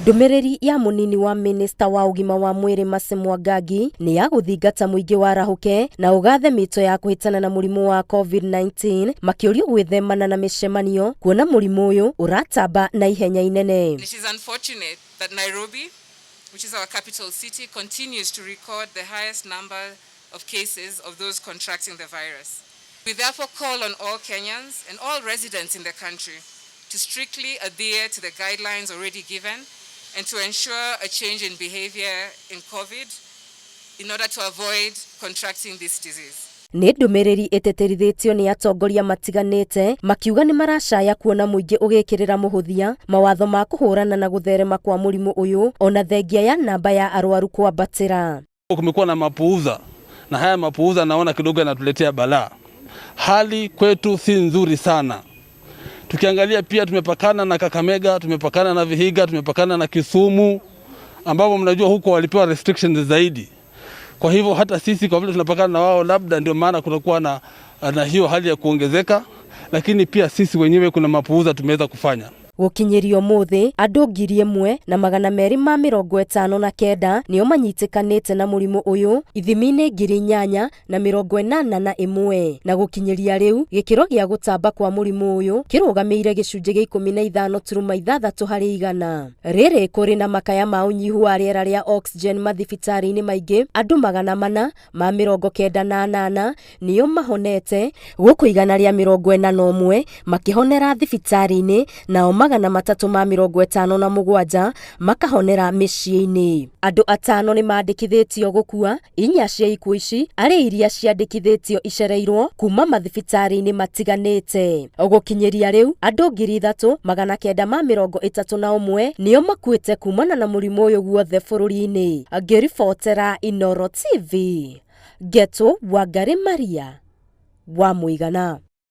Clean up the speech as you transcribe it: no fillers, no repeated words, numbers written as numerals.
Ndũmĩrĩri ya mũnini wa minista wa ũgima wa mwĩrĩ Mercy Mwangangi nĩ ya gũthingata mũingĩ warahũke na ũgathe mĩto ya kũhĩtana na mũrimũ wa COVID-19, makĩũrio gwĩthemana na mĩcemanio kuona mũrimũ ũyũ ũratamba na ihenya inene. It is unfortunate that Nairobi, which is our capital city, continues to record the highest number of cases of those contracting the virus. We therefore call on all Kenyans and all residents in the country to strictly adhere to the guidelines already given and to ensure a change in behavior in COVID in order to avoid contracting this disease. Nĩ ndũmĩrĩri ĩtĩtĩrithĩtio nĩ atongoria matiganĩte, makiuga nĩ maracaya kuona mũingĩ ũgĩkĩrĩra mũhũthia mawatho ma kũhũrana na gũtherema kwa mũrimũ ũyũ, ona thengia ya namba ya arwaru kwambatĩra. Kumekuwa na mapuuza na haya mapuuza naona kidogo yanatuletea balaa. Hali kwetu si nzuri sana. Tukiangalia pia tumepakana na Kakamega, tumepakana na Vihiga, tumepakana na Kisumu, ambapo mnajua huko walipewa restrictions zaidi. Kwa hivyo hata sisi kwa vile tunapakana na wao, labda ndio maana kunakuwa na hiyo hali ya kuongezeka, lakini pia sisi wenyewe kuna mapuuza tumeweza kufanya. Gũkinyĩria ũmũthĩ, andũ 1259 nĩo manyitĩkanĩte na mũrimũ ũyũ ithimi-inĩ 8081, na gũkinyĩria rĩu gĩkĩro gĩa gũtamba kwa mũrimũ ũyũ kĩrũgamĩire gĩcunjĩ gĩa 15.6 harĩ igana. Rĩrĩ kũrĩ na makaya ma ũnyihu wa rĩera rĩa oxygen mathibitarĩ-inĩ maingĩ, andũ 498 nĩo mahonete, gũkũ 141 makĩhonera thibitarĩ-inĩ, nao 357 makahonera mĩciĩ-inĩ. Andũ 5 nĩ mandĩkithĩtio gũkua, 4 cia ikuũ ici arĩ iria ciandĩkithĩtio icereirwo kuma mathibitarĩ-inĩ matiganĩte. Gũkinyĩria rĩu, andũ 3931 nĩo makuĩte kumana na mũrimũ ũyũ guothe bũrũri-inĩ. Ngĩribotera Inooro TV, Ngetu Wangari Maria wa Mũigana.